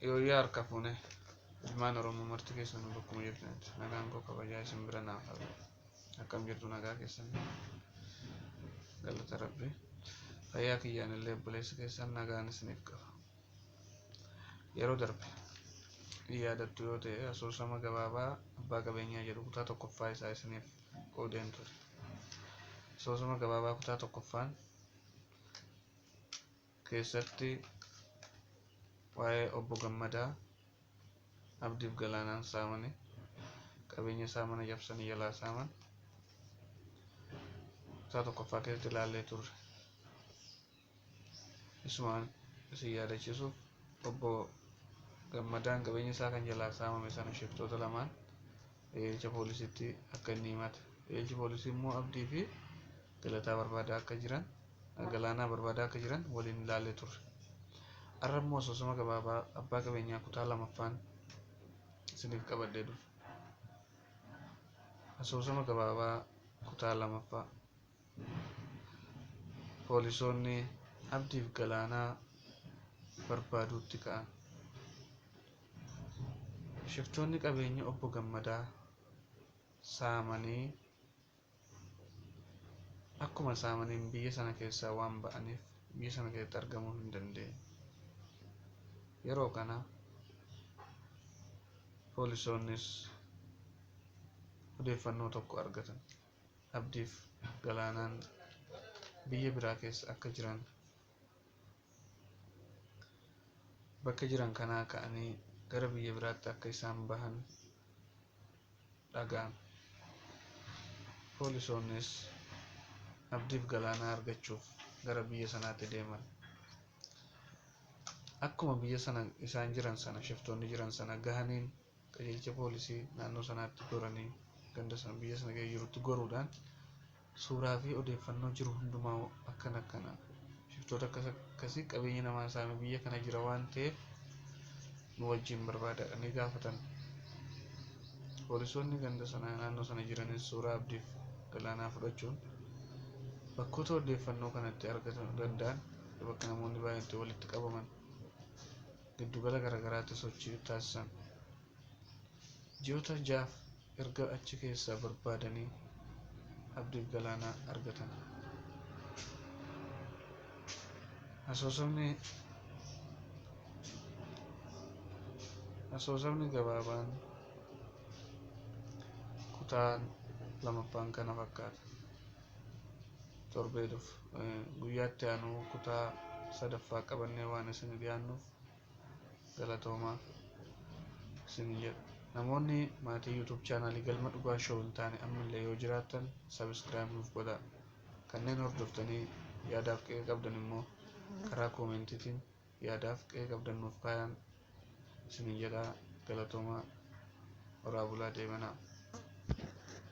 Yooyyaa harka fuune ilmaan Oromoo marti keessanuu bakkuma jirtanitti nagaan koo kabajaa isin bira naaf haa ga'u. Akkam jirtu nagaa keessan galata rabbi. Fayyaa kiyyaan illee obboleessi keessan nagaan isiniif qaba. Yeroo darbe in yaadattu yoo ta'e asoosama gabaabaa abbaa qabeenyaa jedhu kutaa tokkoffaa isaa isiniif qoodeen ture. Asoosama gabaabaa kutaa tokkoffaan keessatti waa'ee obbo Gammadaa Abdiif Galaanaan saamanii qabeenya isaa mana cabsanii jalaa saaman kutaa tokkoffaa keessatti ilaallee turre. Isumaan isin yaadachiisuuf obbo Gammadaan qabeenya isaa kan jalaa saamame sana shiftoota lamaan qajeelcha poolisiitti akka inni himate. Qajeelchi poolisii immoo Abdii fi Galataa barbaadaa akka jiran Galaanaa barbaadaa akka jiran waliin ilaallee turre. Har'a immoo asoosama gabaabaa abbaa qabeenyaa kutaa lamaffaan isiniif qabadhee dhufe. Asoosama gabaabaa kutaa lamaffaa. Poolisoonni Abdiif Galaanaa barbaaduutti ka'an. Shiftoonni qabeenya obbo Gammadaa saamanii Akkuma saamaniin biyya sana keessaa waan ba'aniif biyya sana keessatti argamuu hin dandeenye. Yeroo kana poolisoonnis odeeffannoo tokko argatan. Abdiif Galaanaan biyya biraa keessa akka jiran bakka jiran kanaa ka'anii gara biyya biraatti akka isaan bahan dhaga'ame. Poolisoonnis Abdiif Galaanaa argachuuf gara biyya sanaatti deeman. Akkuma biyya sana isaan jiran sana shiftoonni jiran sana gahaniin qajeelcha poolisii naannoo sanaatti goranii ganda sana biyya sana keessa jirutti goruudhaan suuraa fi odeeffannoo jiru hundumaa akkana akkana shiftoota akkas akkasii qabeenya namaa saame biyya kana jira waan ta'eef nu wajjin barbaadaadha ni gaafatan. Poolisoonni ganda sana naannoo sana jiranis suuraa Abdiif Galaanaa fudhachuun bakkoota odeeffannoo kana itti argachuu danda'an bakka namoonni baay'een itti walitti qabaman giddugala garaagaraatti sochii taasisan. Ji'oota ja'aaf erga achi keessaa barbaadanii Abdiif Galaanaa argatan. Asoosamni Asoosamni gabaabaan kutaan lamaffaan kana fakkaata. Torbee dhufu guyyaa itti aanu kutaa sadaffaa qabannee waan isin dhiyaannuuf galatoomaa isin jedha. Namoonni maatii YouTube chaanaalii Galma Dhugaa Show hin taane ammallee yoo jiraattan subscribe nuuf godhaa. Kanneen hordoftanii yaadaaf qeeqa qabdan immoo karaa koomentiitiin yaadaaf qeeqa qabdan nuuf kaayaan isinin jedha galatoomaa horaa bulaa deebanaa.